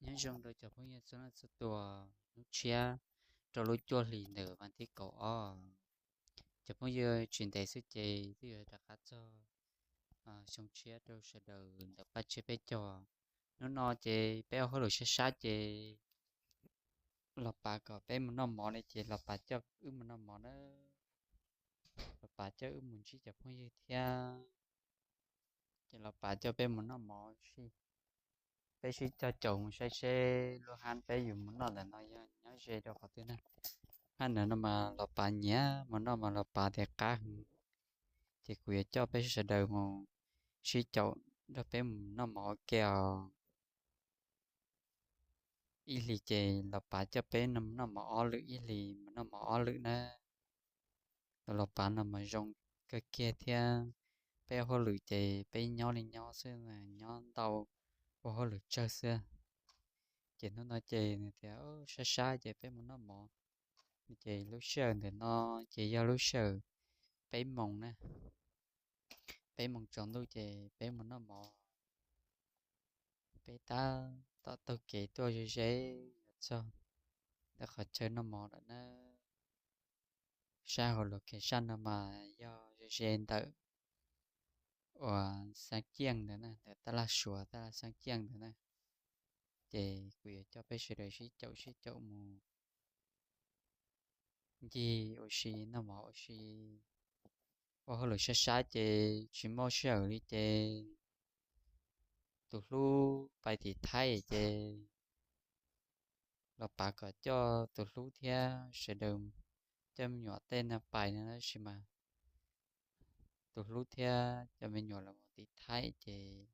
Nyob zoo rau cov phooj ywg txhua leej txhua tus, hnub tshiab rau lub cuaj hlis ntawm vas thib kaum ob. Cov phooj ywg, tsis ntev xwb ces twb yuav rov qab txog xyoo tshiab rau sawv daws ntawm paj tsiab peb caug. Hnub no ces peb ua hauj lwm sab sab ces Los Pav kom peb mus noj mov ne ces Los Pav coj wb mus noj mov na. Los Pav coj wb mus ntsib cov phooj ywg thiab. Ces Los Pav coj peb mus noj mov, peb sib cog caum mus saib seb lub hab peb yuav mus noj ntawm no yog nyob ze rau qhov twg na. Hab ntawm no mas Los Pav nyiam mus noj mas Los Pav tias qab heev. Ces kuv yuav coj peb sawv daws mus sib caum nrog peb mus noj mov ua ke os. Ib hlis ces Los Pav coj peb mus noj mov ob lwm, ib hlis mus noj mov ob lwm na. Los Pav no mas zoo kawg kiag thiab. Peb ua hauj lwm ces peb nyob li nyob xwb, nyob ntau, ua hauj lwm tsawg xwb. Ces hnub no ces nws tias sab sab ces peb mus noj mov. Ces lub sij hawm ntawm no ces yog lub sij hawm peb moos na, peb moos tsaus ntuj ces peb mus noj mov. Peb tab tom taug kev tuaj ze ze yuav txog ntawm qhov chaw noj mov lawm na. Sab hauv location no mas yog ze ze ntawm uas Xaab Ciaj ntawd na, ntawm tab laj Suav tab laj Xaab Ciaj ntawd na. Ces kuv yuav coj peb sawv daws sib caum sib caum mus ncig ua si, noj mov ua si, ua hauj lwm sab sab ces tsis muaj sij hawm li ces tus hlub pais tim Thaib ces Los Pav kom coj tus hlub thiab sawv daws, coj me nyuam tej no pais no tab sis mas tus hlub thiab cov me nyuam los mus tim Thaib ces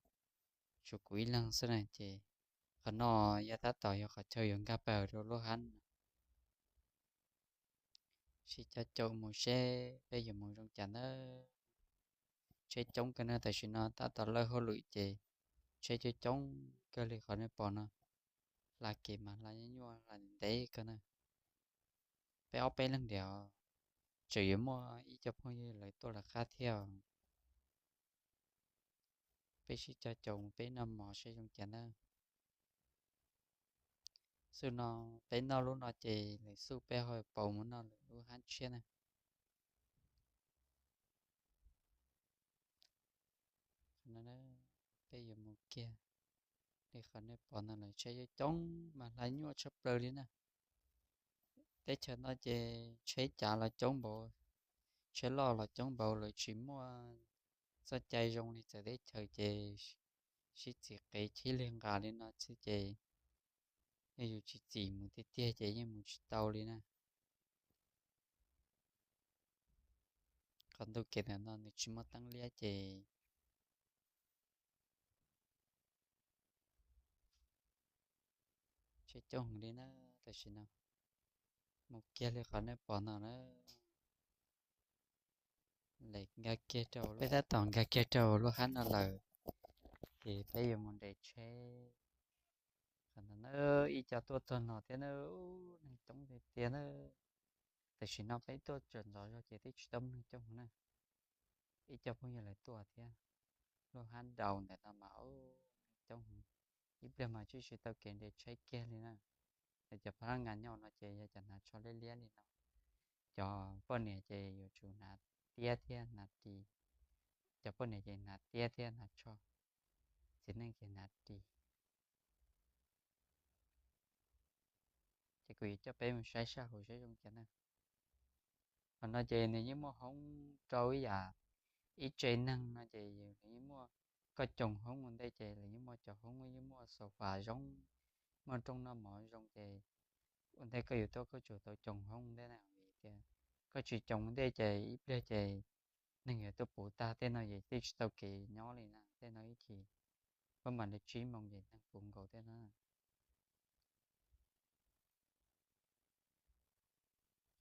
tshuav kuv ib leeg xwb na ces qhov no yog tab tom yog qhov chaw yuav nkag pawg rau lub hab no. Sib cog caum mus seb peb yuav mus zoo cas na. Tsheb coob kawg na, tam sim no tab tom lawj hauj lwm ces tsheb coob coob kawg li qhov nej pom no. Hla kev mas hla nyuaj nyuaj hla ntev kawg na. Peb ob peb leeg ntiag, tseem yuav muaj ib co phooj ywg lawv tuaj lawv qab thiab. Peb sib cog caum mus peb noj mov seb zoo cas na. Xub no peb noj lub no ces lwm xub peb ho pauv mus noj lwm lub hab tshiab na. Peb yuav mus kiag li qhov nej pom no lawm, tsheb coob coob mas hla nyuaj tshaj plaws li na. Teb chaws no ces tsheb cav los coob npaum, tsheb loj los coob npaum, lawv tsis muaj txoj cai zoo li txawv teb chaws ces sib txiv qev chib lig nqa li no xwb ces yog yus tsis txim mus tiag tiag ces yeej mus tsis tau li na. Qhov ntu kev ntawm no nws tsis muaj teeb liab ces tsheb coob heev li na. Tam sim no mus kiag li qhov nej pom no na. Lawv nkag kiag rau, peb tab tom nkag kiag rau lub hab no lawm, ces peb yuav mus nres tsheb. Qhov no na, ib co tuaj txog no thiab na, neeg coob tiag tiag na. Tam sim no peb tuaj tsaws ntxov zog ces twb tsis tau neeg coob na. Ib co phooj ywg lawv tuaj thiab. Lub hab nraud ntawm no mas neeg coob heev, ib pliag mas tsis tsis tau kev nres tsheb kiag li na. Lawv cov phab laj ngas nyob no ces yog cov hnav tsho liab liab li no. Cov poj niam ces yuav tsum hnav tiab thiab hnav ris. Cov poj niam ces hnav tiab thiab hnav tsho, txiv neej ces hnav ris. Ces kuv yuav coj peb mus saib sab hauv saib zoo cas na. Qhov no ces nws yeej muaj hoob rau ib yam, ib tse neeg no ces nws yeej muaj, koj coos hoob ua ntej ces lawv yeej muaj cov hoob yeej muaj sofa zoo, muaj rooj noj mov zoo ces ua ntej koj yuav tuaj koj tsum tau coos hoob ua ntej na, vim tias koj tsis coos ua ntej ces ib pliag ces neeg yuav tuaj puv tag tej no ces twb tsis tau kev nyob li na. Tej no ib chim pab mam li tsib moos ces neeg puv nkaus tej no.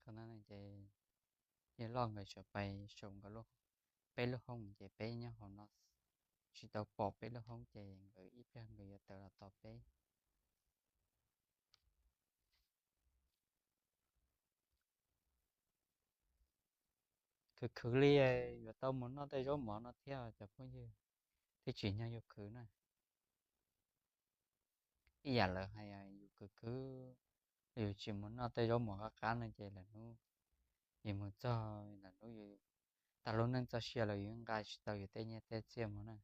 Qhov no ces yawg loj nkawd sawv pais saum nkawd peb lub hoob ces peb nyob hauv no, tsis tau pom peb lub hoob ces nkawd ib pliag nkawd yuav tawm los tos peb. Khwv khwv li, yuav tau mus noj tej zaub mov no thiab cov phooj ywg, thiaj tsim nyog yus khwv na. ib yam lawv hais yus khwv khwv, yus tsis mus noj tej zaub mov qab qab no ces lawm hnub yus mus txog lawm hnub yus tag lub neej txoj sia los yus nqa tsis tau yus tej nyiaj tej txiaj mus na.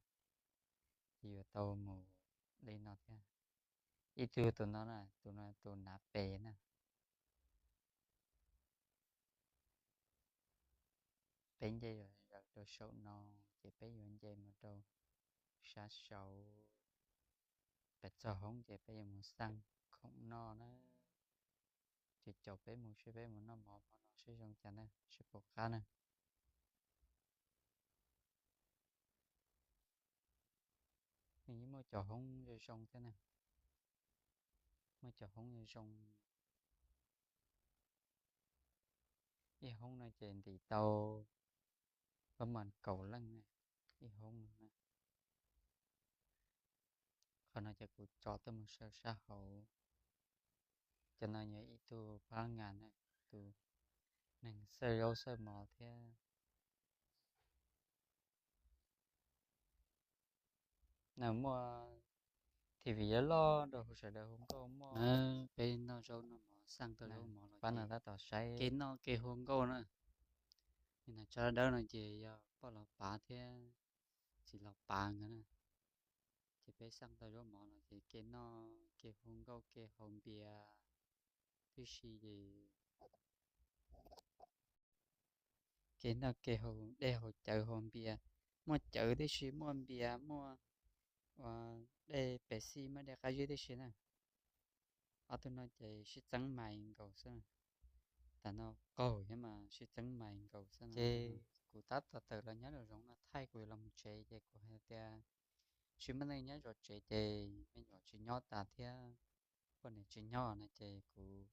Ces yuav tau mus li no thiab. Ib tug tus no na, tus no tus nav pes na. Peb nce yuav zaws rau saum no, ces peb yuav nce mus rau sab saud. Peb txog hoob ces peb yuav mus xaj khoom noj na. Ces caum peb mus seb peb mus noj mov hmo no seb zoo cas na, seb puas qab na. Nws yeej muaj cov hoob zoo zoo thiab na. Muaj cov hoob zoo zoo. Ib hoob no ces ntim tau pab mas kaum leej na, ib hoob no na. Qhov no ces kuv tso tuaj mus saib sab hauv. Cov no yog ib tug phab ngas na, tus neeg xawj zaub xawj mov thiab. Nws muaj T V loj loj rau sawv daws hu nkauj muaj. Peb noj zaub noj mov xaj tau zaub mov los pab no tab tom saib kev noj kev hu nkauj na. Nim no tsob dawb no ces yog poj los pav thiab txiv los pav nkawd na. Ces peb xaj tau zaub mov los ces kev noj kev hu nkauj kev haus npias tib si ces kev noj kev haus dej haus cawv haus npias, muaj cawv tib si, muaj npias, muaj ua dej Pepsi, muaj dej qab zib tib si na. Ob tug no ces sib txeeb mais nkaus xwb. Tas no qaug thiab mas sib txeeb mais nkaus xwb no. Ces kuv tab tom tawm los nyob lub zoov no thaij kuv yuav los mus tsev ces kuv hais tias tsis muaj neeg nyob zov tsev ces me nyuam tsis nyob tas thiab poj niam tsis nyob no ces kuv